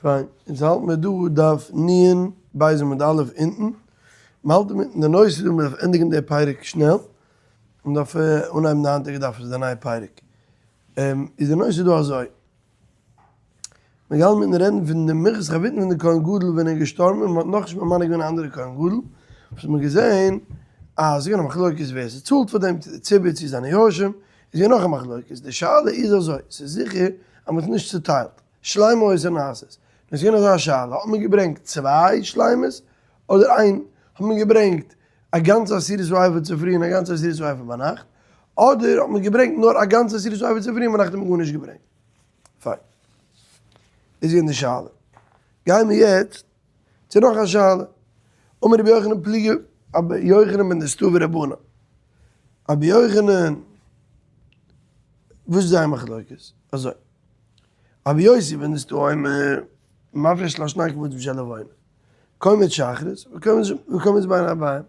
פיין, אונז האלט מיר דא דף נ' בית עמוד א' אונטן, מ'האלט אינמיטן די נושא דא, מ'דארף ענדיגן די פרק שנעל, מ'דארף אנהייבן די היינטיגע דף איז די נייע פרק, איז די נושא דא אזוי, מיר גייען מיטן רעדן פון די מנחת חביתין פון די כהן גדול ווען ער איז געשטארבן און מ'האט נאכנישט ממנה געווען א אנדערע כהן גדול, וואס האט מען געזען אז ס'איז געווען א מחלוקת ווער ס'צאלט פאר דעם, צו די ציבור צו זיינע יורשים, איז געווען נאך א מחלוקת, די שאלה איז אזוי, ס'איז זיכער אז מ'האט נישט צוטיילט, שלימה היתה נעשית, נאר ס'איז געווען אזא שאלה, האט מען געברענגט צוויי שלימות אדער איין, האט מען געברענגט א גאנצע עשירית האיפה צופרי און א גאנצע עשירית האיפה ביינאכט, אדער האט מען געברענגט נאר א גאנצע עשירית האיפה צופרי און ביינאכט האט מען גארנישט געברענגט. פיין. איז געווען די שאלה. גייען מיר יעצט צו נאך א שאלה. אמר רבי יוחנן פליגי רבי יוחנן בן דוסתאי ורבנן. רבי יוחנן, וואס איז זייער מחלוקת? אזוי. רבי יוסי בן דוסתאי אומר, מפריש לה שני קמצים של לבונה. קומץ שחרית וקומץ בין הערביים.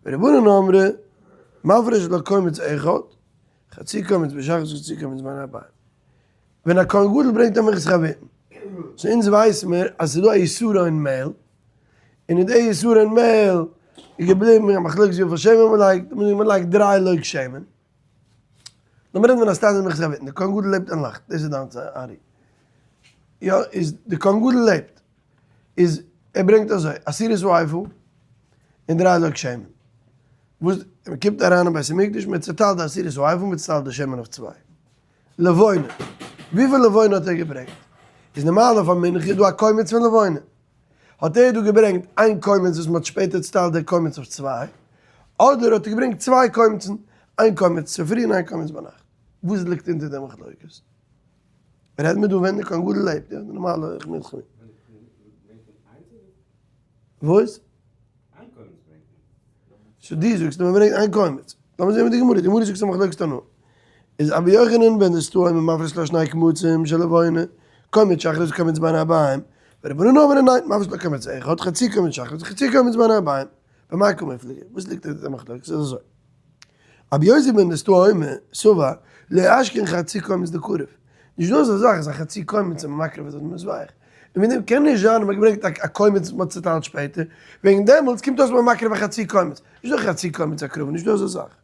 ורבנן אמרי, מפריש לה קומץ אחד, חצי קומץ בשחרית וחצי קומץ בין הערביים. ווען א כהן גדול ברענגט א מנחת חביתין, so אונז ווייסן מיר אז ס'איז דא א יתרון מעהל, און אין די יתרון מעהל איז געבליבן א מחלוקת וויפיל שמן מ'לייגט, מ'לייגט דריי לוג שמן. לאמיר רעדן פון א סטאנדארט מנחת חביתין, די כהן גדול לעבט און לאכט, דאס איז דיין ארי. יא, איז די כהן גדול לעבט, איז ער ברענגט אזוי, עשירית האיפה און דריי לוג שמן. וואס, מען קומט אריין אין בית המקדש, מען צעטיילט די עשירית האיפה, מען צעטיילט די שמן אויף צוויי. לבונה, וויפיל לבונה האט ער געברענגט? איז נארמאל אויף א מנחה איז דא א קומץ פון לבונה. האט ער דא געברענגט איין קומץ וואס מען האט שפעטער צעטיילט די קומץ אויף צוויי, אדער האט ער געברענגט צוויי קומצן, איין קומץ צופרי און איין קומץ ביינאכט. וואס ליגט אונטער די מחלוקת? רעדן מיר דא ווען די כהן גדול לעבט, יא, די נארמאלע חמץ. וואס? so דו זאגסט אז מען ברענגט איין קומץ. לאמיר זען מיט די גמרא, די גמרא זאגט ס'איז א מחלוקת תנאים. איז רבי יוחנן בן דוסתאי אומר מפריש לה שני קמצים של לבונה, קומץ שחרית וקומץ בין הערביים, ורבנן אמרי ניין, מפריש לה קומץ אחד, חצי קומץ שחרית וחצי קומץ בין הערביים. במאי קמיפלגי? וואס ליגט אונטער די מחלוקת? איז אזוי. רבי יוסי בן דוסתאי אומר, סבר, לא אשכחן חצי קומץ דקריב. נישט דא אזא זאך אז א חצי קומץ איז מען מקריב איז מזבח. און מיט דעם קען נישט זיין אז מען האט געברענגט א קומץ וואס מען האט צוטיילט שפעטער, וועגן דעמאלטס קומט אויס מען מקריב א חצי קומץ. נישט דא חצי קומץ הקרבה, נישט דא אזא זאך.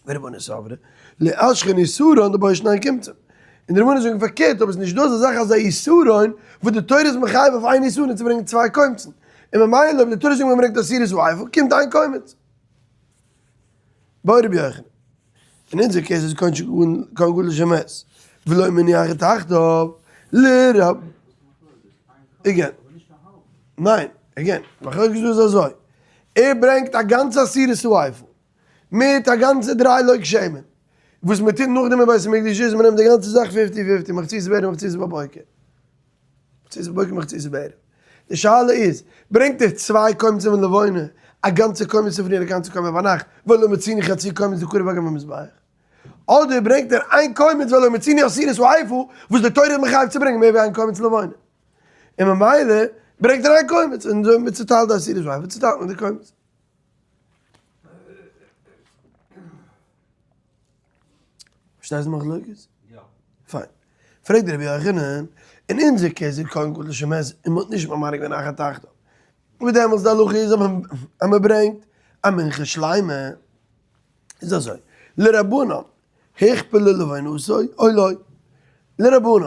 ורבנן סברי, לא אשכחן יתרון דבעי שני קומצים. און די רבנן זאגן פארקערט, אויב איז נישט דא אזא זאך אז א יתרון וואס די תורה איז מחייב אויף איין יתרון צו ברענגען צוויי קומצן, און ממילא אויב די תורה זאגט מען ברענגט עשירית האיפה קומט איין קומץ. בעי רבי יוחנן. אין אונזער case איז כהן גדול שמת ולא מינו אחר תחתיו לרב. again. ניין, again. מחלוקת דא איז אזוי. ער ברענגט א גאנצע עשירית האיפה. מיט א גאנצע דריי לוג שמן. וואס מען טוט נאכדעם אין בית המקדש איז מען נעמט די גאנצע זאך fifty fifty, מחצית בערב מחצית בבוקר. מחצית בבוקר מחצית בערב. די שאלה איז, ברענגט ער צוויי קומצים אין לבונה, א גאנצע קומץ צופרי און א גאנצע קומץ ביינאכט, ולא מצינו חצי קומץ דקריב על גבי מזבח? אדער ברענגט ער איין קומץ ולא מצינו עשירית האיפה, וואס די תורה איז מחייב צו ברענגען מער ווי איין קומץ לבונה. און ממילא ברענגט ער איין קומץ, און אזוי מען צוטיילט די עשירית האיפה צוטיילט מען די קומץ. פארשטייסט די מחלוקת? יא. פיין. פרעגט דער רבי יוחנן, אין אונזער case איז כהן גדול שמת און מ'האט נישט ממנה געווען אחר תחתיו. וואס דעמאלטס די הלכה איז אז מ'ברענגט א מנחה שלימה. איז אזוי, לרבנן הוכפלה לבונתו או לא. לרבנן,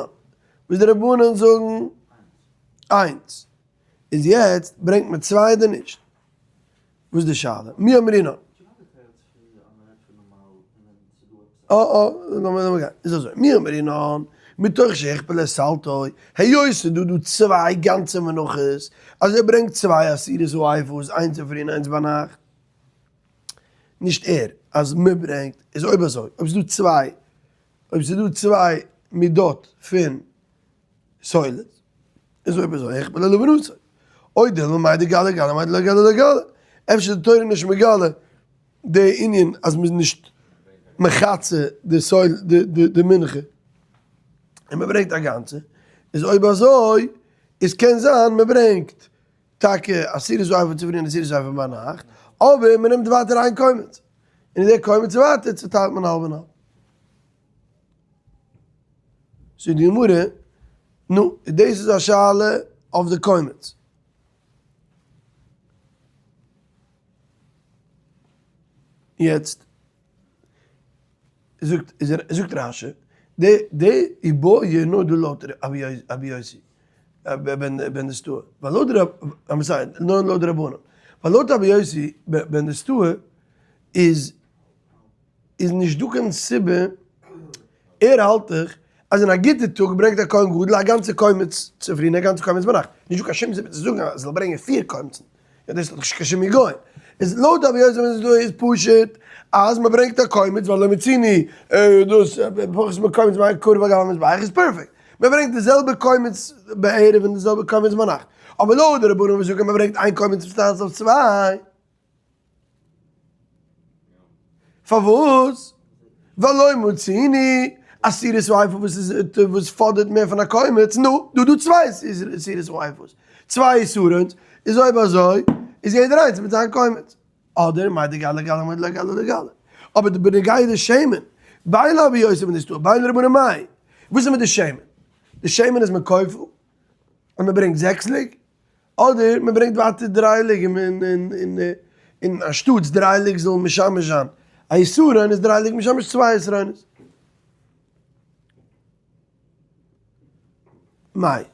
וואס די רבנן זאגן איינס. איז יעצט ברענגט מען צוויי אדער נישט? וואס איז די שאלה? מי אמרינן? אה אה, לאמיר לאמיר גיין, איז אזוי, מי אמרינן, מתוך שהכפיל את סלתו, היות ס'איז דא דא צוויי גאנצע מנחות, אז ער ברענגט צוויי עשירית האיפות, איינס צופרי און איינס ביינאכט, נישט ער, אז מ'ברענגט, איז אויב אזוי, אויב ס'איז דא צוויי, אויב ס'איז דא צוויי מידות פון סולת, איז אויב אזוי הכפלה לבנותו. או דילמא מאי דגלי גלי מאי דלא גלי לא גלי. אפשר איז די תורה נישט מגלה די ענין אז מ'איז נישט מחצה די סולת די מנחה און מ'ברענגט א גאנצע, איז אויב אזוי איז קען זיין מ'ברענגט טאקע עשירית האיפה צופרי און עשירית האיפה ביינאכט, אבער מ'נעמט ווייטער איין קומץ, און די קומץ ווייטער צוטיילט מען האלב און האלב. זאגט די גמרא. נו, דאס איז א שאלה אויף די קומץ. יעצט זאגט זאגט רש"י די די איבעיא נאר דא לויט רבי יוסי בן דוסתאי ווייל לויט רב I'm sorry נאר לויט די רבנן ווייל לויט רבי יוסי בן דוסתאי איז איז נישט דא קיין סיבה ער האלט דאך אז אין א גוטע טאג ברענגט א כהן גדול א גאנצע קומץ צופרי און א גאנצע קומץ ביינאכט, נישט דא קיין שום סיבה צו זאגן אז ער זאל ברענגען פיר קומצן, יא דאס האט דאך נישט קיין שום היגיון, איז לויט רבי יוסי בן דוסתאי איז פשוט אז מען ברענגט א קומץ ווייל לא מצינו דאס פחות מקומץ בהקרב על גבי המזבח איז פערפעקט, מען ברענגט די זעלבע קומץ בערב און די זעלבע קומץ ביינאכט, אבער לויט די רבנן וואס זאגן אז מען ברענגט איין קומץ צוטיילט אויף צוויי. פארוואס? ווייל לא מצינו עשירית האיפה וואס איז וואס פאדערט מער פון א קומץ, נו, דא דא צוויי עשירית האיפות, צוויי עשרונס, איז אויב אזוי איז יעדער איינס מיט זיין קומץ, אדער מאי דגלי גלי מאי דלא גלי גלי, אבער די בנוגע די שמן, בין לרבי יוסי בן דוסתאי, בין לרבנן מאי, וואס איז מיט די שמן? די שמן איז מען כופל און מען ברענגט זעקס לוג, אדער מען ברענגט ווייטער דריי לוגים און אנשטאטס דריי לוג זאל משמש זיין א עשרון איז דריי לוג משמש צוויי עשרונות. מאי.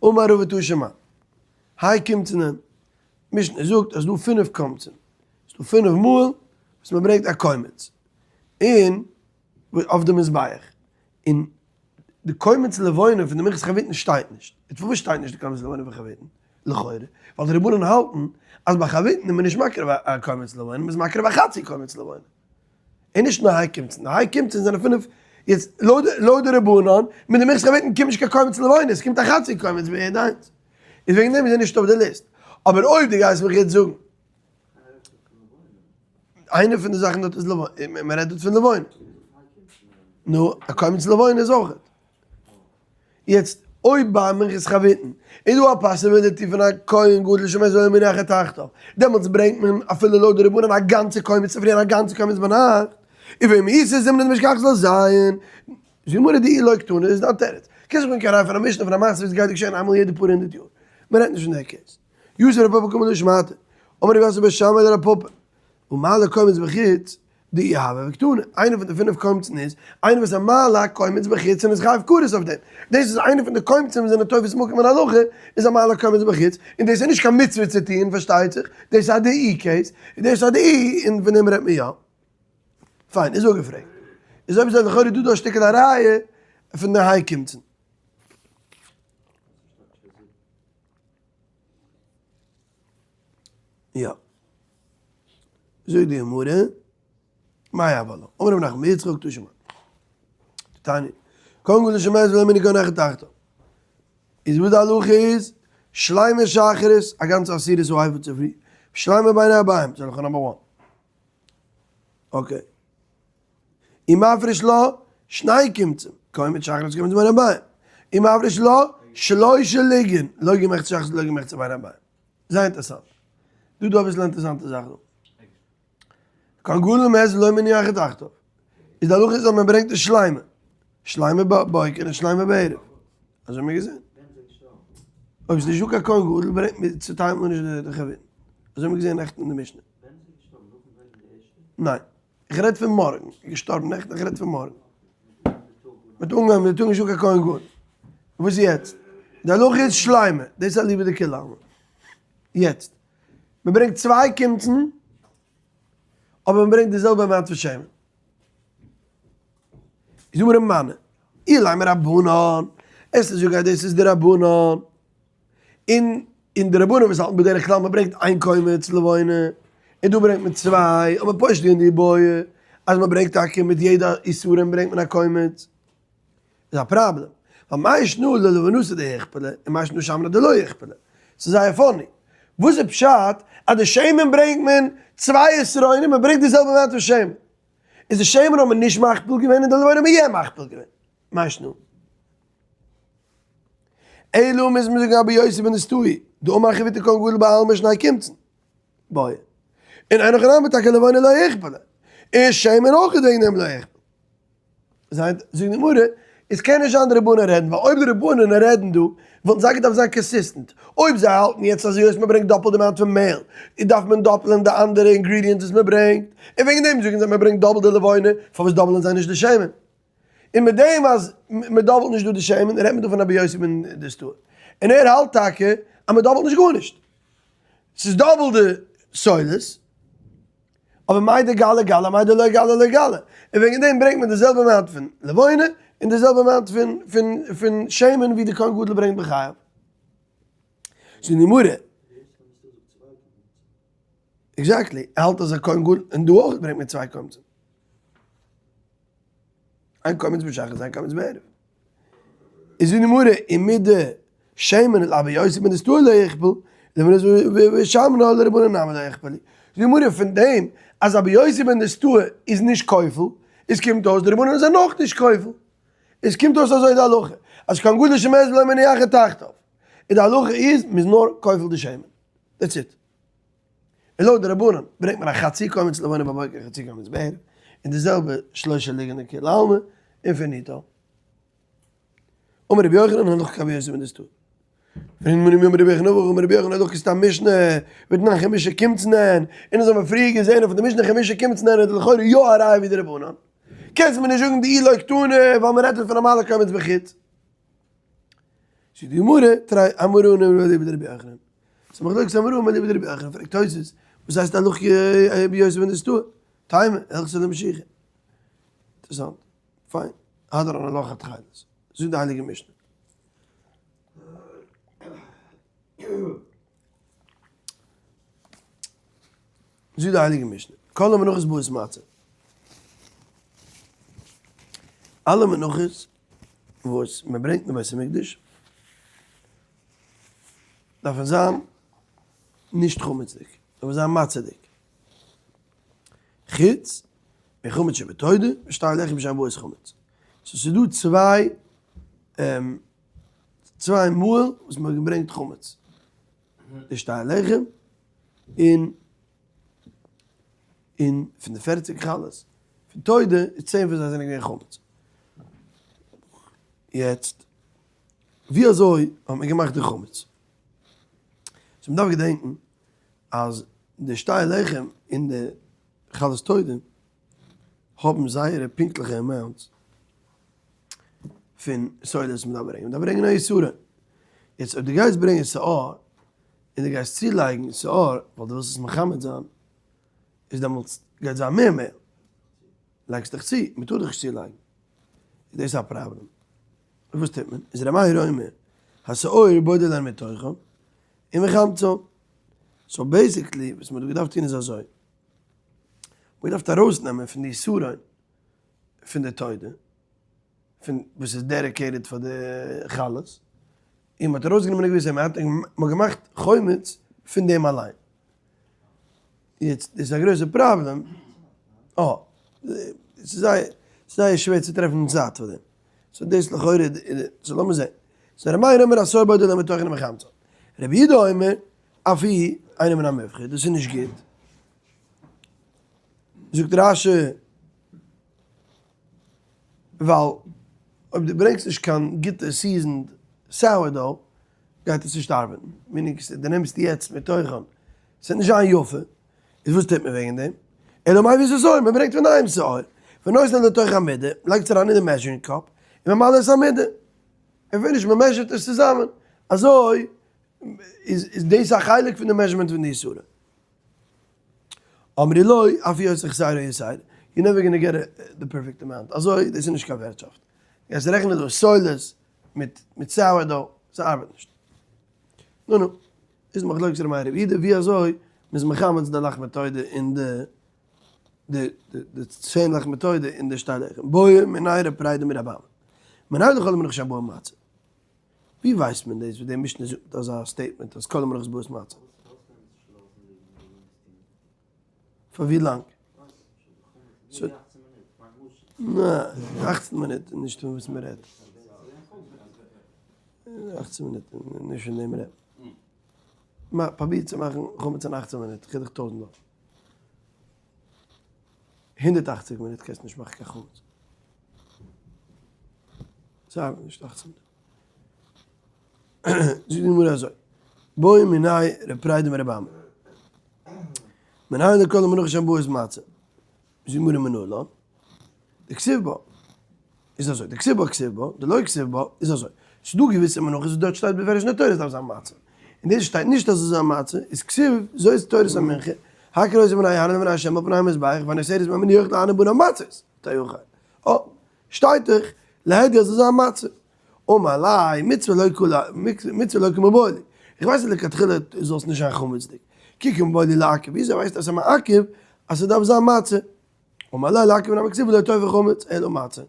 אמר רבא תא שמע. האי קמצנן. משנה זאגט אז דא פינף קמצין. ס'דא פינף מאל וואס מען ברענגט א קומץ. און אויף די מזבח. און די קומץ לבונה פון די מנחת חביתין שטייט נישט. איז פארוואס שטייט נישט די קומץ לבונה פון חביתין? לכאורה, ווייל די רבנן האלטן אז ביי חביתין איז מען נישט מקריב א קומץ לבונה, מען איז מקריב א חצי קומץ לבונה. און נישט נאר האי קמצין, די האי קמצין זענען פינף, יעצט לויט די רבנן, מיט די מנחת חביתין קומט נישט קיין קומץ לבונה, עס קומט א חצי קומץ ביי יעדע איינס. איז וועגן דעם איז ער נישט אויף די ליסט. אבער אויב דו גייסט מיך יעצט זאגן. איינע פון די זאכן דארט איז לבונה, מען רעדט דארט פון לבונה. נו, א קומץ לבונה איז אויך. יעצט, אויב ביי מנחת חביתין איז דא א possibility פון א כהן גדול שמת ולא מנו אחד תחתיו, דעמאלטס ברענגט מען אפילו לויט די רבנן א גאנצע קומץ צופרי און א גאנצע קומץ ביינאכט, און ואם איתא זימנא דמשכחת לה זיין. זאגט גמרא דאי לא קתני איז דיין תירוץ. קענסט נישט ברענגען קיין ראיה פון א משנה פון א מעשה וואס גייט געשען איינמאל יעדע פאר הונדערט יאר. מען רעדט נישט פון די case. יתיב רב פפא קמיה דשמעתא, אמר רב יוסף בר שמעיה לרב פפא, ומעלה קומץ בחוץ, דאי הוה וקתני, איינע פון די פינף קומצן איז, איינער וואס איז מעלה א קומץ בחוץ און איז חייב כרת אויף דעם. דאס איז איינע פון די קומצים וואס זענען תופס מקום אין הלכה, איז א מעלה קומץ בחוץ, און דאס איז נישט קיין מצוה צו טון פארשטייט זיך, דאס איז א דאי case, און דאס איז א דאי און פון דעם רעדט מען יא. פיין, איז אפגעפרעגט. איז אויב אזוי לכאורה דא דא א שטיקל א ראיה פון די האי קמצין. יא. זאגט די גמרא, מאי הוה עלה? אמר רב נחמן בר יצחק תא שמע. דתניא, כהן גדול שמת ולא מינו כהן אחד תחתיו. איז וואס די הלכה איז, שלימה שחרית, א גאנצע עשירית האיפה צופרי, שלימה בין הערביים, זאל איך number one. Okay. ומפריש לה שני קומצים, קומץ שחרית קומץ בין הערביים. ומפריש לה שלושה לוגין, לוג ומחצה שחרית לוג ומחצה בין הערביים. זייער אינטערעסאנט. דא דא אביסל אינטערעסאנטע זאך דא. כהן גדול מת ולא מינו אחד תחתיו. איז די הלכה איז אז מען ברענגט די שלימה. שלימה בבוקר און שלימה בערב. אזוי האט מען געזען. אויב ס'איז נישטא קיין כהן גדול ברענגט מען צוטיילט מען נישט די חביתין. אזוי האט מען געזען נעכטן אין די משנה. ניין. איך רעד פון מארגן, געשטארבן נעכטן, איך רעד פון מארגן. מ'האט אנגעהויבן די טאג נישטא קיין כהן גדול. וואס איז יעצט? די הלכה איז שלימה, דאס איז אליבא דכולי עלמא. יעצט, מ'ברענגט צוויי קומצן, אבער מ'ברענגט די זעלבע amount פון שמן. איז אמר ר' מני, אילימא רבנן, עס איז זאגן אז דאס איז די רבנן. און און די רבנן וואס האלטן בדרך כלל מען ברענגט איין קומץ לבונה, און דא ברענגט מען צוויי, אבער פושט אין די בעיא אז מען ברענגט טאקע מיט יעדע עשרון ברענגט מען א קומץ, איז א פראבלעם, ווייל מאי שנא ללבונתא דהכפלה און מאי שנא שמנא דלא הכפלה, ס'איז זייער funny, וואס איז פשט אז די שמן ברענגט מען צוויי עשרונים מען ברענגט די זעלבע amount פון שמן, איז די שמן האט מען נישט מכפיל געווען און די לבונה האט מען יא מכפיל געווען, מאי שנא? אלא מוז מען זאגן רבי יוסי בן דוסתאי, דאמר חביתא כהן גדול בעלמא שני קומצין בעי, און אין הכי נמי טאקע לבונה לא הכפלה, און שמן אויך איז וועגן דעם לא הכפלה. זאגט די גמרא, עס קען נישט זיין די רבנן רעדן, ווייל אויב די רבנן רעדן דא, וואלטן זיי געדארפט זיין consistent. אויב זיי האלטן יעצט אז היות מען ברענגט דאפלט די amount פון מעהל, דארף מען דאפלען די אנדערע ingredients וואס מען ברענגט, און וועגן דעם זאגן זיי מען ברענגט דאפלט די לבונה, פארוואס דאפלען זיי נישט די שמן? און מיט דעם אז מען דאפלט נישט דא די שמן, רעדט מען דא פון רבי יוסי בן דוסתאי. און ער האלט טאקע אז מען דאפלט נישט גארנישט. ס'איז דאפלט די סולת. אבער מאי דגלי גלי מאי דלא גלי לא גלי, און וועגן דעם ברענגט מען די זעלבע amount פון לבונה און די זעלבע amount פון פון פון שמן ווי די כהן גדול ברענגט בחייו. זאגט די גמרא. Exactly, ער האלט אז א כהן גדול, און דא אויך ברענגט מען צוויי קומצים. איין קומץ בשחרית איין קומץ בערב. איז זאגט די גמרא, ומידי שמן לרבי יוסי בן דוסתאי לא איכפל, ושמנא לרבנן נמי לא איכפלו. זאגט די גמרא פון דעם אז רבי יוסי בן דוסתאי איז נישט כופל, איז קומט אויס די רבנן זענען אויך נישט כופל. עס קומט אויס אזוי די הלכה, אז כהן גדול שמת ולא מניח תחתיו. און די הלכה איז מ'איז נאר כופל די שמן. That's it. און לויט די רבנן ברענגט מען א חצי קומץ לבונה בבוקר חצי קומץ בערב, און די זעלבע שלושה לוגין לכולי עלמא, און finito. אמר רבי יוחנן הלכה כרבי יוסי בן דוסתאי. פרעגט מען אים אמר רבי יוחנן אמר רבי יוחנן הלכה כסתם משנה, ותנן חמשה קמצנן, און אונז האבן פריער געזען אויף די משנה חמשה קמצנן איז לכאורה יא א ראיה ווי די רבנן. קענסט מיר נישט זאגן דאי לא קתני ווייל מען רעדט דא פון נארמאלע קומץ בחוץ. זאגט די גמרא, תרי אמוראים אליבא דרבי יוחנן. ס'איז מחלוקת אמוראים אליבא דרבי יוחנן, פרעגט תוס', וואס הייסט הלכה כרבי יוסי בן דוסתאי? תימה, הלכתא דמשיחא. אינטערעסאנט. פיין. הדרן עלך התחלת. זאגט די הייליגע משנה. זאגט די הייליגע משנה, כל המנחות באות מצה. אלע מנחות וואס מען ברענגט אין בית המקדש דארפן זיין נישט חמצ'דיג, דארפן זיין מצה'דיג. חוץ מחמץ שבתודה ושתי לחם שאין באות חמץ. So ס'איז דא צוויי צוויי מאל וואס מען האט געברענגט חמץ. די שתי לחם און און פון די פערציג חלות פון תודה איז צען פון זיי זענען געווען חמץ. יעצט ווי אזוי האט מען געמאכט די חמץ? So מ'דארף געדענקן אז די שתי לחם און די חלות תודה האבן זייערע פונקטליכע amounts פון סולת וואס מ'דארף ברענגען, מ'דארף ברענגען א עשרה. יעצט אויב דו גייסט ברענגען שאור און דו גייסט צולייגן שאור ווייל דו ווילסט עס מחמץ זיין, איז דעמאלטס גייט זיין מער מעהל, לייגסט דיך צו, מ'טאר דיך נישט צולייגן, איז דאס א פראבלעם. און וואס טוט מען? איז ר' מאיר אומר, השאור בודד להן מתוכן ומחמצן. So basically וואס מ'האט דא געדארפט טון איז אזוי, מ'האט געדארפט ארויסנעמען פון די עשרה פון די תודה, פון וואס איז dedicated פאר די חלות, און מ'האט ארויסגענומען א געוויסע amount און מ'האט געמאכט חומץ פון דעם אליין. יעצט דאס איז א גרויסע פראבלעם, אה, ס'איז זייער, זייער שווער צו טרעפן צייט פאר דעם. So דאס לכאורה, so לאמיר זען. So ר' מאיר אומר השאור בודד להן מתוכן ומחמצן. רבי יהודה אומר, אף היא אינה מן המובחר, דאס איז נישט גוט. זאגט רש"י, ווייל אויב דו ברענגסט נישט קיין גוטע seasoned sourdough גייט עס נישט ארבעטן, meaning דו נעמסט יעצט מתוכן, ס'וועט נישט זיין יפה, איז וואס טוט מען וועגן דעם? אלא מביא את השאור, מען ברענגט פון דעם שאור, ונותן לתוך המידה, לייגט עס אריין אין די measuring cup, און ממלא את המידה, און finish, מען measure ט עס צוזאמען, אזוי איז דאס א חלק פון די measurement פון די עשרה. אמרו לו, אף היא עושה חסרה יתירה, you never gonna get the perfect amount, אזוי דאס איז נישט קיין ווערטשאפט, גייסט רעכענען דא סולת מיט מיט sourdough, ס'ארבעט נישט. נו נו, איז מחלוקת ר' מאיר ר' יהודה ווי אזוי מ'איז מחמץ די לחמי תודה און די די די צען לחמי תודה און די שתי לחם, בעו מיניה רב פרידא מרבי אמי, מנין לכל המנחות שהן באות מצה. ווי ווייסט מען דאס וואס די משנה זאגט אזא statement אז כל המנחות באות מצה? פאר ווי לאנג? אכצן מינוט איז נישט פון וואס מען רעדט. אכצן מינוט איז נישט פון דעם רעדט מען. פרוביר צו מאכן חמץ אין אכצן מינוט, כ'גיב דיך טויזנט דאלער. הונדערט אכציג מינוט קענסטו נישט מאכן קיין חמץ. ס'ארבעט נישט דאכט זיך מיר. זאגט די גמרא אזוי, בעו מיניה ר' פרידא מר' אמי. מנין לכל המנחות שהן באות מצה. זאגט די גמרא מנא לן. דכתיב בה. איז אזוי, דכתיב בה כתיב בה, דלא כתיב בה, איז אזוי. ס'דא געוויסע מנחות וואס דארט שטייט בפירוש אין די תורה עס דארף זיין מצה. און דאס שטייט נישט אז עס זאל זיין מצה, איז כתיב זאת תורת המנחה, הקריב אותה בני אהרן לפני ה' על פני המזבח והנותרת ממנה יאכל אהרן ובניו מצות, תאכל. אה, שטייט דאך להדיא אז עס זאל זיין מצה. אמר ליה, מצוה לא קא מצוה לא קא מיבעיא לי. איך ווייס אז לכתחילה זאל עס נישט זיין חמצ'דיג. כי קא מיבעיא לי לעכב, וויאזוי ווייסטו אז ס'איז מעכב אז ס'דארף זיין מצה? אמר ליה לעכב נמי כתיב לא תאפה חמץ אלא מצה.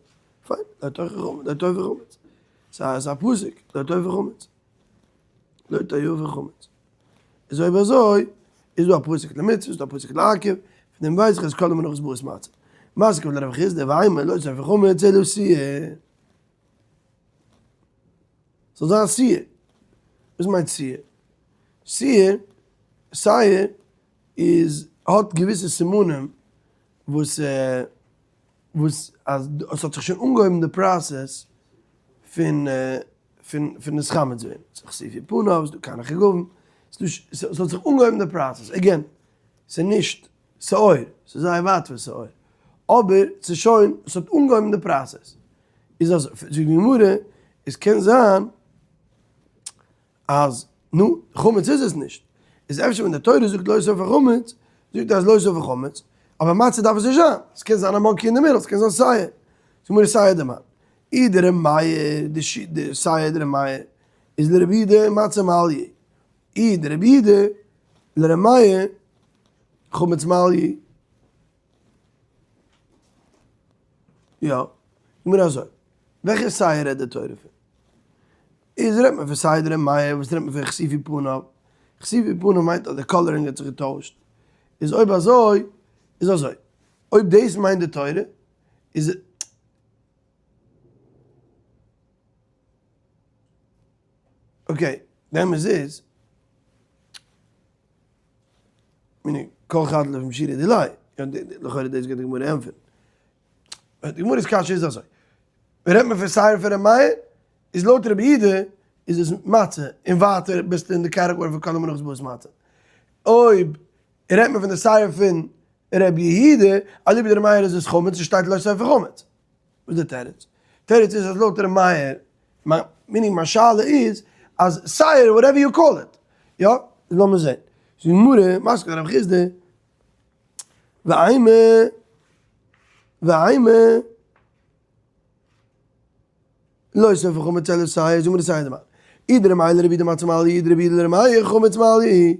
פיין, לא תאפה חמץ, לא תאפה חמץ. ס'איז א פסוק, לא תאפה חמץ. לא תאפה חמץ. איז אויב אזוי, איז דא א פסוק למצוה, איז דא א פסוק לעכב, פון דעם ווייס איך אז כל המנחות באות מצה. מתקיף לה רב חסדא ואימא לא תאפה חמץ אלא שעיר. זאל זיין שעיר. וואס מיינט שעיר? שעיר, שעיר, איז האט געוויסע סימנים וואס וואס אז עס האט זיך שוין אנגעהויבן די process פון פון פון נתחמץ ווערן, ס'איז כיסופי פניו, ס'איז דא קרני חגבים, ס'איז דא, ס'האט זיך אנגעהויבן די process, again, ס'איז נישט שאור, ס'איז זייער ווייט פון שאור, אבער ס'איז שוין, ס'האט אנגעהויבן די process, איז אזוי, זאגט די גמרא, עס קען זיין אז נו, חמץ איז עס נישט, איז אפשר ווען די תורה זאגט לא תאפה חמץ, זאגט אז לא תאפה חמץ, אבער מצה דארף עס נישט זיין, עס קען זיין א monkey אין די middle, עס קען זיין שעיר, זאג מיר שעיר דמאן, אי דר' מאיר, די שעיר דר' מאיר, איז לרבי יהודה מצה מעליא, אי דרבי יהודה לר' מאיר חמץ מעליא. יא, זאג מיר אזוי, וועלכע שעיר רעדט די תורה פון? איז רעדט מען פון שעיר דר' מאיר, וואס רעדט מען פון כיסופי פניו? כיסופי פניו מיינט אז די coloring האט זיך געטוישט. איז אויב אזוי, איז אזוי, אויב דאס מיינט די תורה, איז okay, די אמת איז, meaning, כל חד לפום שיעורא דיליה, לכאורה דאס גייט די גמרא ענטפערן. די גמרא'ס קשיא איז אזוי, ווען רעדט מען פון שעיר פון ר' מאיר, איז לויט רבי יהודה איז עס מצה, און ווייטער ביסטו אין די category פון כל המנחות באות מצה. אויב רעדט מען פון די שעיר פון רבי יהודה, אליבא דר' מאיר איז עס חמץ און שטייט לא תאפה חמץ. וואס איז די תירוץ? תירוץ איז אז לויט ר' מאיר, meaning מיין שאלה איז אז שעיר whatever you call it, יא? לאמיר זען. זאגט די גמרא, מתקיף לה רב חסדא, ואימא, ואימא, לא תאפה חמץ אלא שעיר, זאג מיר די שעיר דמאן. אי דר' מאיר לרבי יהודה מצה מעליא, אי דרבי יהודה לר' מאיר חמץ מעליא.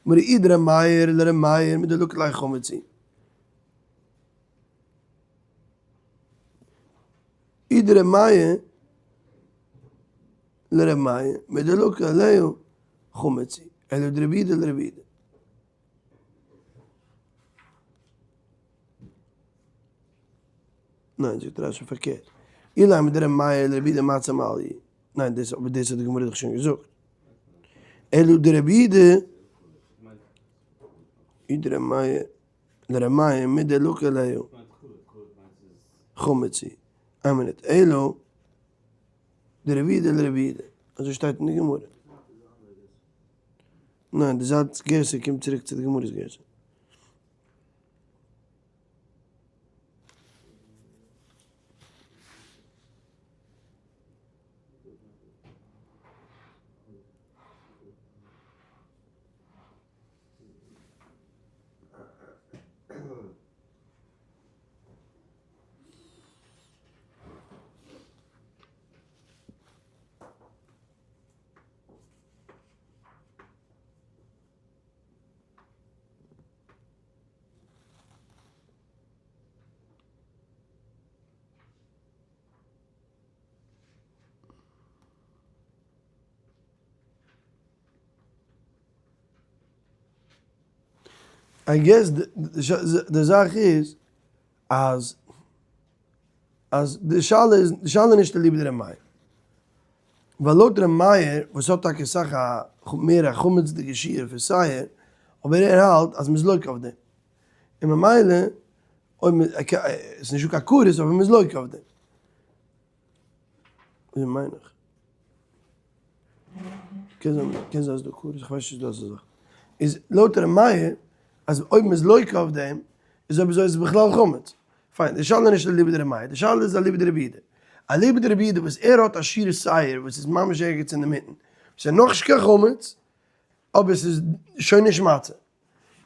גמרא אי דר' מאיר לר' מאיר מדלקי עליה חמץ. אי דר' מאיר לר' מאיר מדלקי עליה חמץ, אלא דרבי יהודה לרבי יהודה. ניין, זאגט רשי פארקערט, אילימא דר' מאיר לרבי יהודה מצה מעליא, ניין דאס אבער דאס האט די גמרא דאך שוין געזאגט, אלא דרבי יהודה, אי דר' מאיר לר' מאיר מדלקי עליה חמץ, איין מינוט, אלא דרבי יהודה לרבי יהודה, אזוי שטייט אין די גמרא. ניין, די זייט גירסא קומט צוריק צו די גמרא'ס גירסא. I guess די זאך איז אז אז די שאלה איז די שאלה איז נישט אליבא דר' מאיר. ווייל לויט ר' מאיר וואס האט טאקע סאך א מער א חמצ'דיגע שיעור פון שעיר, אבער ער האלט אז מ'איז לוקה אויף דעם. און ממילא אויב מ'איז, עס איז נישטא קיין כרת אבער מ'איז לוקה אויף דעם. אזוי מיין איך. קען זיין, קען זיין אז דא כרת, איך ווייס נישט דאס איז. איז לויט ר' מאיר, אז אויב מ'איז לוקה אויף דעם, איז אויב אזוי איז עס בכלל חמץ. פיין, די שאלה איז נישט אליבא דר' מאיר, די שאלה איז אליבא דרבי יהודה. אליבא דרבי יהודה וואס ער האט א שיעור שעיר וואס איז ממש ערגעץ אינדערמיטן, ס'איז נאכנישט קיין חמץ, אבער ס'איז שוין נישט מצה.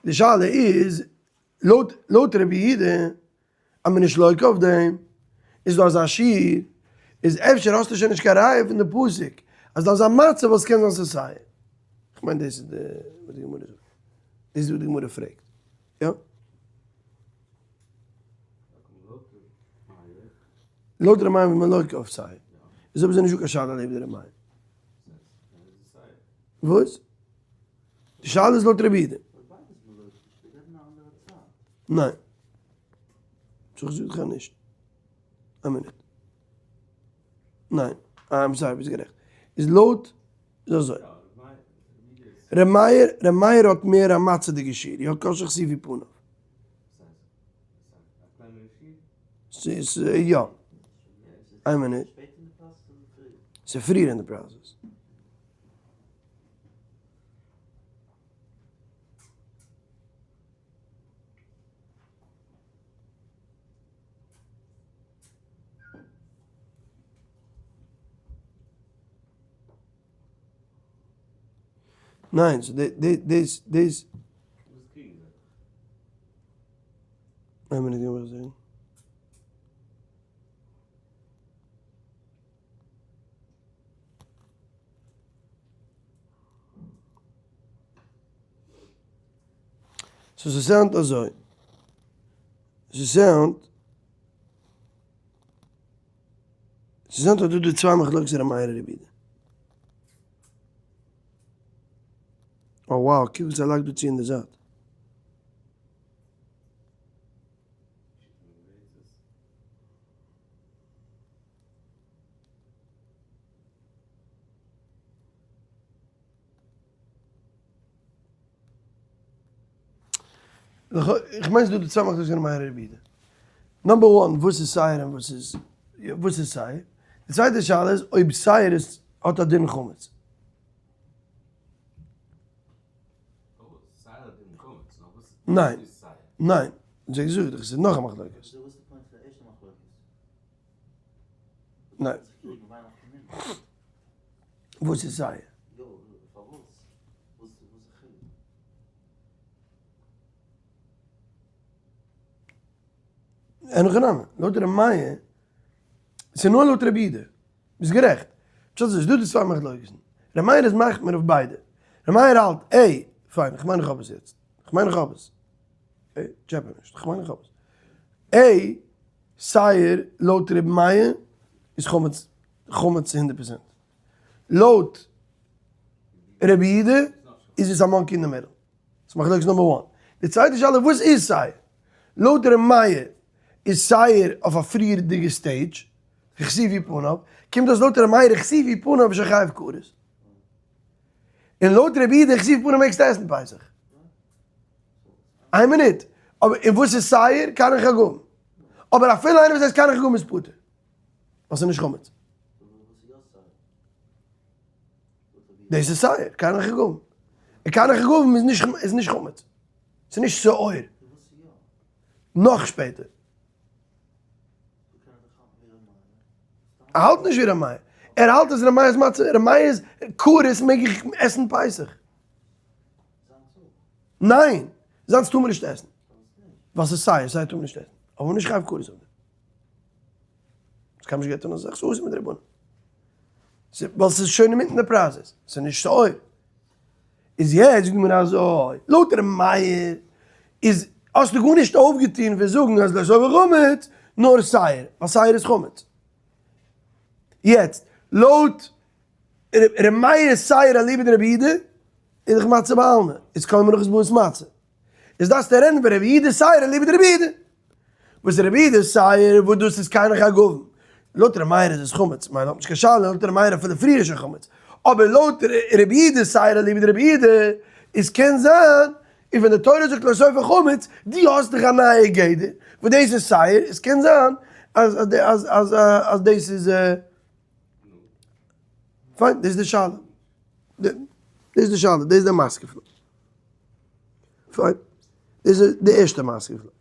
די שאלה איז, לויט לויט רבי יהודה, אז מ'איז נישט לוקה אויף דעם, איז דא אזא שיעור, איז אפשר האסטו שוין נישט קיין ראיה פון די פסוק אז דארף זיין מצה ווייל ס'קען זיין ס'איז שעיר. כ'מיין דאס איז די וואס די גמרא זאגט. דאס איז וואס די גמרא פרעגט. יא? לויט ר' מאיר איז מען לוקה אויף שעיר. איז אויב אזוי נישטא קיין שאלה אליבא דר' מאיר. וואס? די שאלה איז לויט רבי יהודה. ניין. זאג איך נישט. א מינוט. ניין. I'm sorry, ביסט גערעכט. איז לויט איז אזוי. ר' מאיר, ר' מאיר האט מער א מצה'דיגע שיעור, יא קשה כסיפי פניו. ס'איז יא. איין מינוט. ס'איז פריער אין די process. ניין, ס'איז די דאס דאס. איין מינוט לאמיך זעהן. סאו ס' sound ט אזוי. ס' sound ט. ס' sound ט אז דא די צוויי מחלוקת ר' מאיר און רבי יהודה. Oh wow, קוק וואס ער לייגט דא צו אין די זייט. איך מיין ס'דא די צוויי מחלוקת ר' מאיר רבי יהודה. number one וואס איז שעיר און וואס איז וואס איז שעיר? די צווייטע שאלה איז אויב שעיר איז האט א דין חמץ. ניין. ניין. זיי זאג איך ס'איז נאך א מחלוקת. ניין. וואס איז שעיר? אין הכי נמי, לויט ר' מאיר, ס'איז נאר לויט רבי יהודה, ביסט גערעכט, פשט איז דא די צוויי מחלוקת'ן, ר' מאיר איז מחמיר אויף ביידע, ר' מאיר האלט, עי, פיין, איך מיין איך האב עס יעצט, איך מיין איך האב עס, okay, טשעפע נישט, איך מיין איך האב עס, עי, שעיר לויט ר' מאיר איז חמץ, חמץ 100%, לויט רבי יהודה איז עס א monkey in the middle. ס'איז מחלוקת number one. די צווייטע שאלה וואס איז שעיר? לויט ר' מאיר איז שעיר אויף א פריערדיגע stage, ככסיפי פניו, קומט אויס לויט ר' מאיר ככסיפי פניו איז שוין חייב כרת. און לויט רבי יהודה ככסיפי פניו מעגסטו עסן פסח. איין מינוט, אבער און וואס איז שעיר? קרני חגבים. אבער אפילו איינער וואס עסט קרני חגבים איז פטור. ווייל ס'איז נישט חמץ. דאס איז שעיר, קרני חגבים. און קרני חגבים איז נישט איז נישט חמץ. ס'איז נישט שאור. נאך שפעטער. ער האלט נישט ווי ר' מאיר. ער האלט אז ר' מאיר'ס מצה, ר' מאיר'ס כרת מעג איך עסן פסח. ניין! זיינס טאר מען נישט עסן. ווייל ס'איז שעיר, שעיר טאר מען נישט עסן. אבער נישט חייב כרת אויף דעם. ס'קען נישט געטון אזא זאך, ס'איז אסור מדרבנן. ווייל ס'איז שוין אינמיטן די process, ס'איז נישט שאור. איז יעצט זאגט מען אזוי, לויט ר' מאיר איז האסטו גארנישט אויפגעטון פון זאגן אז לא תאפה חמץ, נאר שעיר, ווייל שעיר איז חמץ. יעצט, לויט ר' מאיר שעיר אליבא דרבי יהודה, איז דאך מצה בעלמא, איז כל מלאכות באות מצה. איז דארפסטו רעדן פון רבי יהודה שעיר אליבא דרבי יהודה. וואס רבי יהודה שעיר וואס דאס איז קרני חגבים. לויט ר' מאיר איז עס חמץ, מיין האט נישט קיין שאלה, לויט ר' מאיר אפילו פריער איז שוין חמץ. אבער לויט רבי יהודה שעיר אליבא דרבי יהודה איז קען זיין, און ווען די תורה זאגט לא תאפה חמץ, דו האסט דאך א נייע גדר, וואס דאס איז שעיר, עס קען זיין אז אז אז אז דאס איז. פיין, דאס איז די שאלה. דאס איז די שאלה, דאס איז די מתקיף לה. פיין, דאס איז די ערשטע מתקיף לה.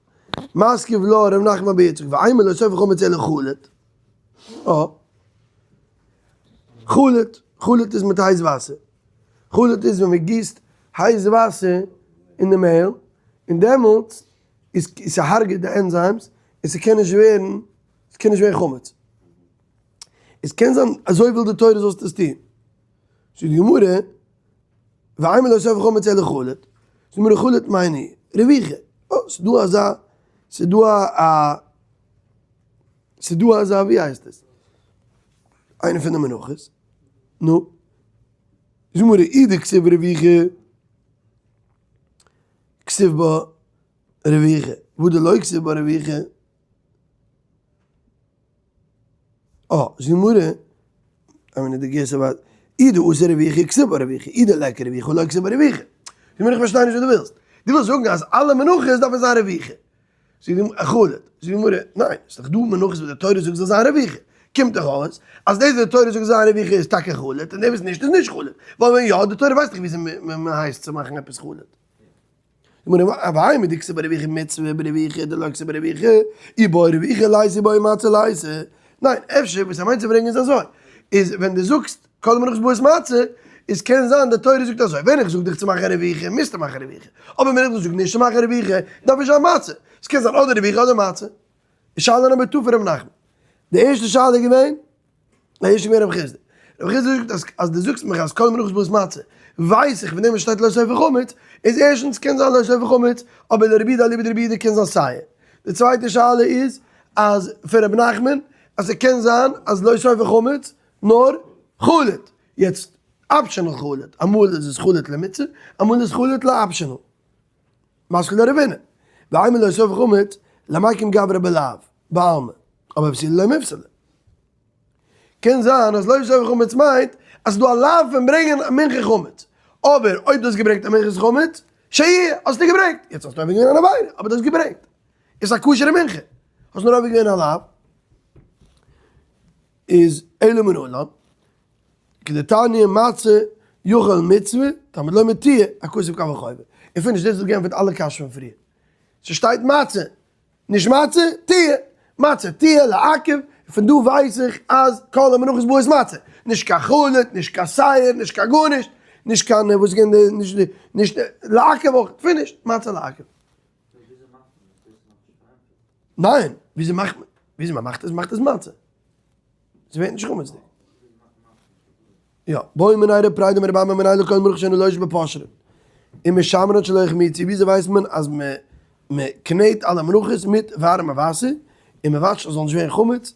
מתקיף לה ר' נחמן בר יצחק, ואימא לא שופך חמץ אלא חלוט. אה. חלוט, חלוט איז מיט הייס וואסער. חלוט איז ווען מען גיסט הייס וואסער אין די מעהל, און דעמאלטס איז ס'הארגעט די enzymes, און ס'קען נישט ווערן, ס'קען נישט ווערן חמץ. עס קען זיין אזוי וויל די תורה זאלסט עס טון. זאגט די גמרא, ואימא לא שורף חמץ אלא חלוט, זאגט די גמרא חלוט מאי ניהו, רביכה, אה, ס'איז דא אזא, ס'איז דא א, ס'איז דא אזא, ווי הייסט עס? איינע פון די מנחות, נו, זאגט די גמרא, אי דכתיב רביכה, כתיב בה רביכה, והא דלא כתיב בה רביכה. אה, זאגט די גמרא, I mean די גירסא וואס, אי דאתא רביכה כתיב בה רביכה, אי דליכא רביכה לא כתיב בה רביכה. זאגט די גמרא איך פארשטיי נישט וואס דו ווילסט. דו ווילסט זאגן אז אלע מנחות דארפן זיין רביכה. זאגט די גמרא, חלוט. זאגט די גמרא, ניין, ס'איז דאך דא מנחות וואס די תורה זאגט זאל זיין רביכה. קומט דאך אויס אז דאס וואס די תורה זאגט זאל זיין רביכה איז טאקע חלוט, און דאס וואס נישט איז נישט חלוט. ווייל ווען יא, די תורה ווייסט דאך וויאזוי מ'הייסט צו מאכן עפעס חלוט. ואימא דכתיב בה רביכה מצוה ברביכה דלא כתיב בה רביכה אי בעי רביכה ליתי אי בעי מצה ליתי. ניין, אפשר וואס ער מיינט צו ברענגען איז אזוי, איז ווען דו זאגסט כל המנחות באות מצה, איז קען זיין די תורה זאגט אזוי, ווען איך זאג דיך צו מאכן רביכה מוזטו מאכן רביכה, אבער ווען איך זאג נישט צו מאכן רביכה דארף נישט זיין מצה, עס קען זיין אדער רביכה אדער מצה. שאלה number two פון ר' נחמן. די ערשטע שאלה איז געווען, די ערשטע געווען רב חסדא. רב חסדא זאגט אז אז דו זאגסט מיך אז כל מנחות באות מצה, ווייס איך פון דעם וואס שטייט לא שופך חמץ, איז ערשטנס קען זיין לא שופך חמץ, אבער לרבי יהודה אליבא דרבי יהודה קען זיין שעיר. די צווייטע שאלה איז אז פון רבי נחמן אז ס'קען זיין אז לא שופך חמץ נאר חלוט. יעצט optional חלוט, אמאל איז עס חלוט למצוה, אמאל איז חלוט ל optional. מתקיף לה רבינא, ואימא לא שורף חמץ, למקים גברא בלאו, בעלמא, אבער פסילה לא מיפסלא. קען זיין אז לא שורף חמץ מיינט אז ס'איז דא א לאו פון ברענגען א מנחה חמץ, אבער אויב דו האסט געברענגט א מנחת חמץ, שיהיה, האסטו געברענגט, יעצט האסטו עובר געווען אן עבירה, אבער דו האסט געברענגט, איז א כשר'ע מנחה, האסט נאר עובר געווען א לאו, איז אלא מנלן, כדתניא מצה יכול מצוה, תלמוד לומר תהיה, הכתוב קל וחומר. און finish, דאס האט געענטפערט אלע קשיות פון פריער. ס'שטייט מצה, נישט מצה, תהיה. מצה, תהיה, לעכב, פון דא ווייס איך אז כל המנחות באות מצה. נישט קיין חלוט, נישט קיין שעיר, נישט קיין גארנישט, נישט קיין וואס איז געווען די, נישט די, נישט לעכב אויך, finish, מצה לעכב. ניין, וויאזוי מאכט מען, וויאזוי מען מאכט עס, מאכט עס מצה. ס'ווערט נישט חמצ'דיג. יא, בעו מיניה רב פרידא מרב אמי מנין לכל מנחות שאינו לוש בפושרין. און משמרן שלא יחמיצו, וויאזוי ווייסט מען אז מען מען קנעט אלע מנחות מיט ווארעמע וואסער, און מען וואטשט אז ס'זאל נישט ווערן חמץ?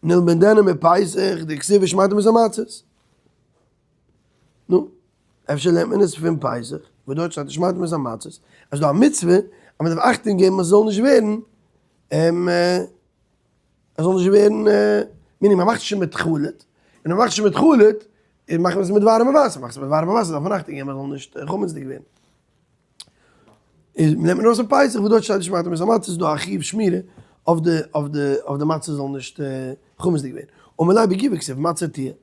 נלמדנו מפסח דכתיב ושמרתם את המצות. נו, אפשר לערנט מען עס פון פסח, וואס דארט שטייט ושמרתם את המצות, אז ס'דא א מצוה אז מען דארף אכטונג געבן אז ס'זאל נישט ווערן עס זאל נישט ווערן, meaning מען מאכט שוין מיט חלוט, און מען מאכט שוין מיט חלוט, און מאכט מען עס מיט ווארעמע וואסער, מאכט עס מיט ווארעמע וואסער דארף מען אכטונג געבן עס זאל נישט חמצ'דיג ווערן. איז נעמט מען ארויס פון פסח וואס דארט שטייט ושמרתם את המצות איז דא א חיוב שמירה אויף די אויף די אויף די מצה זאל נישט חמצ'דיג ווערן. אמר ליה בגופא כתיב מצה תהיה.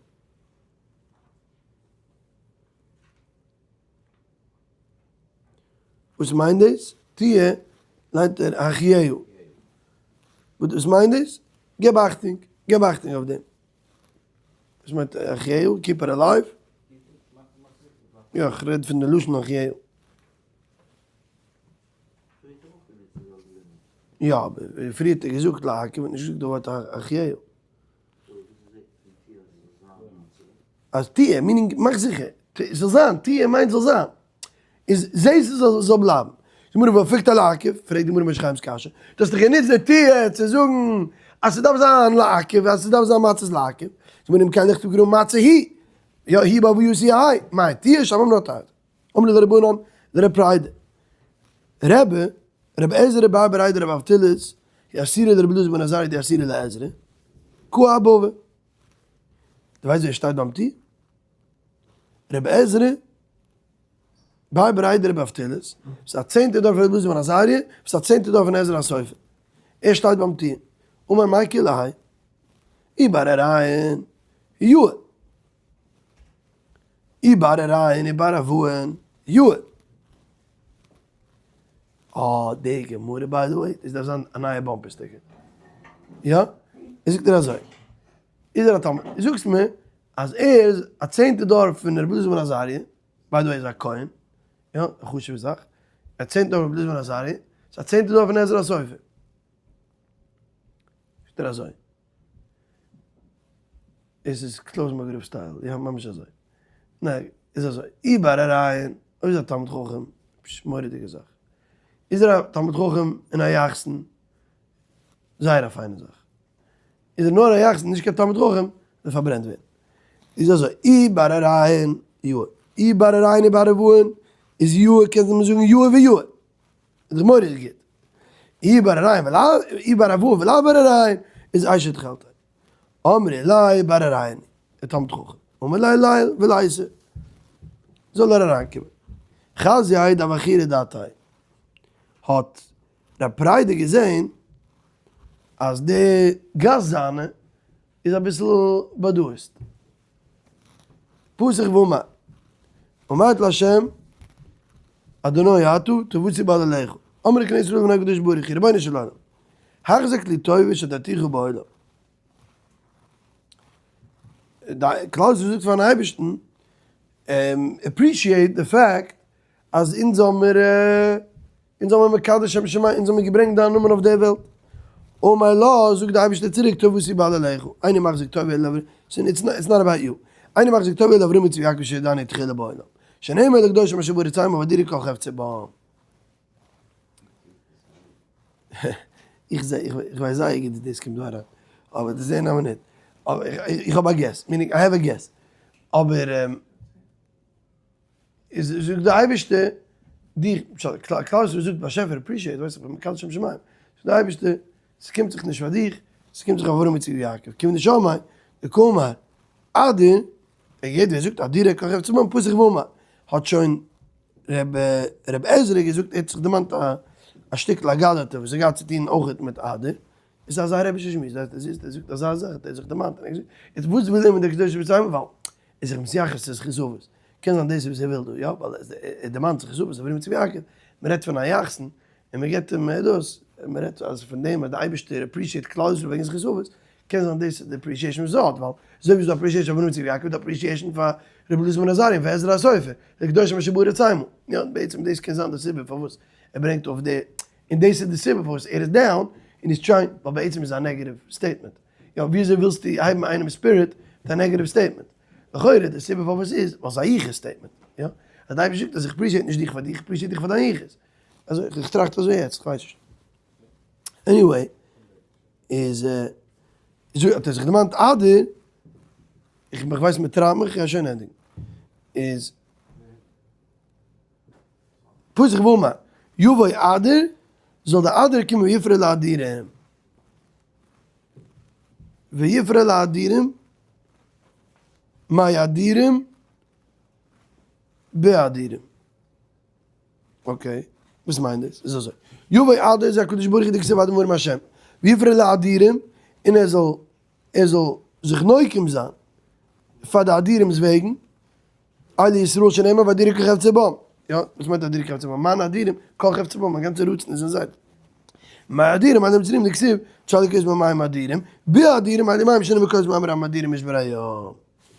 וואס מיינט דאס? תהיה ליינט ער החייהו. וואס מיינט דאס? געב אכטונג, געב אכטונג אויף דעם. וואס מיינט החייהו? Keep it alive? יא, איך רעד פון די לשון החייהו. יא, אבער פריער האט ער געזאגט לעכב און נישט געזאגט די ווארט החייהו. אז תהיה, meaning מאך זיכער, ס'זאל זיין, תהיה מיינט זאל זיין, איז זע ס'זאל בלייבן. די גמרא והפלגת לעכב, פרעגט די גמרא משה חיים'ס קשיא, דו האסט דאך גענוצט די תהיה צו זאגן אז ס'דארף זיין לעכב, אז ס'דארף זיין מצות לעכב, זאגט די גמרא אם כן לכתוב קרא מצה היא, יא היא באבו יוסי היי, מאי תהיה שמע מינה תרתי. אמרו לרבנן לרב פרידא, רבי, רבי עזרא בר בריה דרב אבטילס, היא אסירא לרבי אלעזר בן עזריה די אסירא לעזרא, קא אבבא. דו ווייסט ווער שטייט ביים טיר? רבי עזרא בר בריה דרב אבטילס, וואס איז א צענטער דור פון רבי אלעזר בן עזריה, וואס איז א צענטער דור פון עזרא הסופר. ער שטייט ביים טיר. אמר מאי כולי האי? אי בר הריין, יאה. אי בר אריין אי בר אבוהן יאר. אה, די גמרא by the way, דאס דארף זיין א נייע bumper sticker. יא? איז זאגט ער אזוי, איז ער א תלמיד, זאגסט מיר אז ער איז א צענטע דור פון רבי אלעזר בן עזריה, by the way איז א כהן, יא, א חשוב'ע זאך, א צענטע דור פון רבי אלעזר בן עזריה, איז א צענטע דור פון עזרא הסופר. זאגט ער אזוי. עס איז קלויזנבורגער רב style, יא ממש אזוי. ניין, איז אזוי, אי בר הריין, אויב איז א תלמיד חכם, פשש מורא'דיגע זאך. איז ער א תלמיד חכם און א יחסן, זייער א פיינע זאך. איז ער נאר א יחסן נישט קיין תלמיד חכם, וועט ער פארברענט ווערן. איז אזוי, אי בר הריין, יא. אי בר הריין אי בר אבוהן, איז יא, קען מען זאגן יא ויא. איז דאך מורא'דיג גוט. אי בר הריין ולאו, אי בר אבוהן ולאו בר הריין, איז אשת חלטה. אמרי ליה בר הריין, א תלמיד חכם. אמר ליה ליל ולייתי. זאל ער אריינקומען. חזייה דהוה עכירא דעתיה. האט רב פריידא געזען אז די גאסט זיינע איז אביסל באדאוסט. פתח ואמר, אמרת לה' אדוני אתה טובתי בעלליך, אמרו כנסת ישראל לפני הקדוש ברוך הוא, רבונו של עולם, החזק לי טובה שדעתיך בעולם. כלל ישראל זאגט פארן אייבערשטן, appreciate the fact אז אונז האמיר אונז האמיר מקדש שם שמים, אונז האמיר געברענגט דיין נאמען אויף דער וועלט. אמר לה, זאגט דער אייבערשטער צוריק, טובתי בעלליך, איני מחזיק טובה אלא לאברהם, it's not about you, איני מחזיק טובה אלא לאברהם יצחק ויעקב שידעני תחילה בעולם, שנאמר לקדושים אשר בארץ המה ואדירי כל חפצי בם. איך זע, איך ווייס זייער גוט ווי דאס קומט דא אריין, אבער דאס זעהן א מינוט, אבער איך האב א guess, meaning I have a guess, אבער. איז זאגט די אייבערשטער דיך, כלל ישראל זאגט באשעפער appreciate, ווייסט איך בין מקדש שם שמים, זאגט די אייבערשטער ס'קומט זיך נישט פאר דיך, ס'קומט זיך אברהם יצחק ויעקב, כיוון דשמעיה דקאמר אדיר, יעדער ווער זאגט אדירי כל חפצא בם פתח ואמר, האט שוין ר' עזרא געזאגט ער האט זיך דערמאנט א שטיקל אגדתא וואס האט געהאט צו טון אויכעט מיט אדיר, עס איז אזא רעבישע שמועס, דאס הייסט ער זאגט אזא זאך, האט ער זיך דערמאנט, און ער האט געזאגט, יעצט וואס וויל ער מיט די קדושה פון ווייל ער איז זיך מתייחס צו זכות אבות, קען זיין דאס איז וואס ער וויל דא, יא, ווייל ער דערמאנט זכות אבות, אברהם יצחק ויעקב, מען רעדט פון א יחסן, און מען געבט אים דאס, מען רעדט אז פון דעם אז די אייבערשטער appreciate כלל ישראל וועגן זכות אבות, קען זיין דאס איז די appreciation וואס ער האט, ווייל אזוי ווי ס'איז דא appreciation אברהם יצחק ויעקב איז דא appreciation פאר רבי אלעזר בן עזריה און פאר עזרא הסופר, די קדושים אשר בארץ המה, יא, בעצם דאס קען זיין די סיבה פארוואס ער ברענגט אויף די און דאס איז די סיבה פארוואס ער איז down און איז trying, ווייל בעצם איז א negative statement. יא, וויאזוי ווילסטו הייבן איינעמ'ס spirit מיט א negative statement? לכאורה די סיבה פארוואס איז ווייל ס'איז א יחוס statement. יא, אז די אייבערשטער זאגט אז איך appreciate נישט דיך פאר דיך, איך appreciate דיך פאר דיין יחוס. אזוי, איך טראכט אזוי יעצט, איך ווייס נישט. anyway, איז האט ער זיך דערמאנט אדער, איך ווייס מ'טרייבט מיך, איך גיי שוין ענדיגן. איז. פתח ואמר, יבוא אדיר, זאל די אדיר קומען ויפרע לאדירים. ויפרע לאדירים, מאי אדירים? באדירים. okay, וואס מיינט דאס? איז אזוי, יבוא אדיר זה הקדוש ברוך הוא דכתיב אדיר מרום השם, ויפרע לאדירים, און ער זאל ער זאל זיך נוקם זיין פאר די אדירים'ס וועגן, אלו ישראל שנאמר ואדירי כל חפצי בם, יא, וואס מיינט אדירי כל חפצי בם? מיינע אדירים, כל חפצי בם, מיין גאנצע רצון איז אין זיי. מאי אדירים? אלו מצרים דכתיב, צדיק איז במים אדירים, באדירים אלו מים שנאמר כל זמן רבים אדירים איש ברעהו.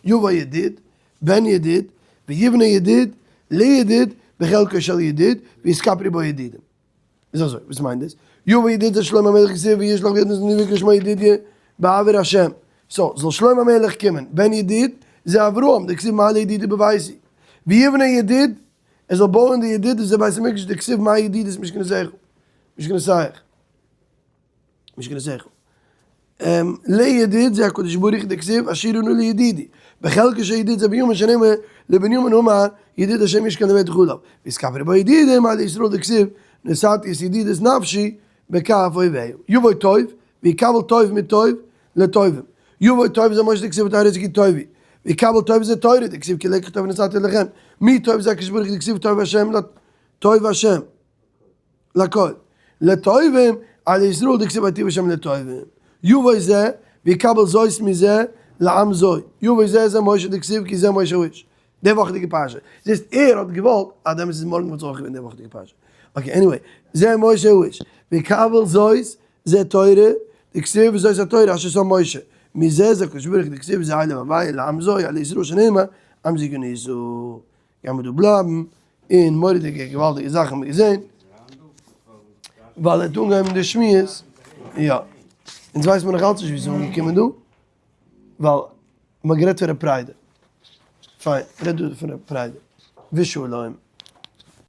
יבוא ידיד, בן ידיד, ויבנה ידיד, לידיד, בחלקו של ידיד, ויתכפרו בו ידידים. איז אזוי, וואס מיינט דאס? יבוא ידיד זה שלמה המלך כתיב וישלח ויד נתן נביא כשמו ידידיה בעבור השם. so, זאל שלמה המלך קומען, בן ידיד זה אברהם, דכתיב מה לידידי בביתי. ויבנה ידיד, ער זאל בויען די ידיד, דאס איז בית המקדש, דכתיב מה ידידות משכנותיך, משכנותיך. משכנותיך. לידיד זה הקדוש ברוך הוא דכתיב אשירה נא לידידי בחלקו של ידיד זה בנימין שנאמר לבנימין אמר ידיד השם ישכון לבטח עליו ויתכפרו בו ידידים אלו ישראל דכתיב נתתי את ידידות נפשי בכף אויביו יבוא טוב ויקבל טוב מטוב לטובים יבוא טוב זה משה דכתיב ותרא כי טוב היא ויקבל טוב זה תורה דכתיב כי לקח טוב נתתי לכם מי טוב זה הקדוש ברוך הוא דכתיב טוב השם טוב השם לכל. לטובים, אלו ישראל דכתיב ויטיב השם לטובים. יבוא זה, ויקבל זאת מזה, לעם זו. יבוא זה זה משה דכתיב כי זה משה האיש. די וואכעדיגע פרשה. זעסט ער האט געוואלט אז דעמאלטס איז מארגן וואלט עס אויך געווען די וואכעדיגע פרשה. okay anyway, זה משה האיש, ויקבל זאת זה תורה, דכתיב וזאת התורה אשר שם משה, מזה זה הקדוש ברוך הוא דכתיב זה אלה הוויה לעם זו אל ישראל שנאמר עם זו גניזו. גיימער דא בלייבן, און מורא'דיגע געוואלדיגע זאכן האבן מיר געזען, ווייל ער האט אנגעהויבן די שמועס, יא, אונז ווייסט מען נאך אלץ נישט ווי ס'איז אנגעקומען דא, ווייל מ'האט גערעדט פון ר' פריידא, פיין, רעד דא פון ר' פריידא, ושלום.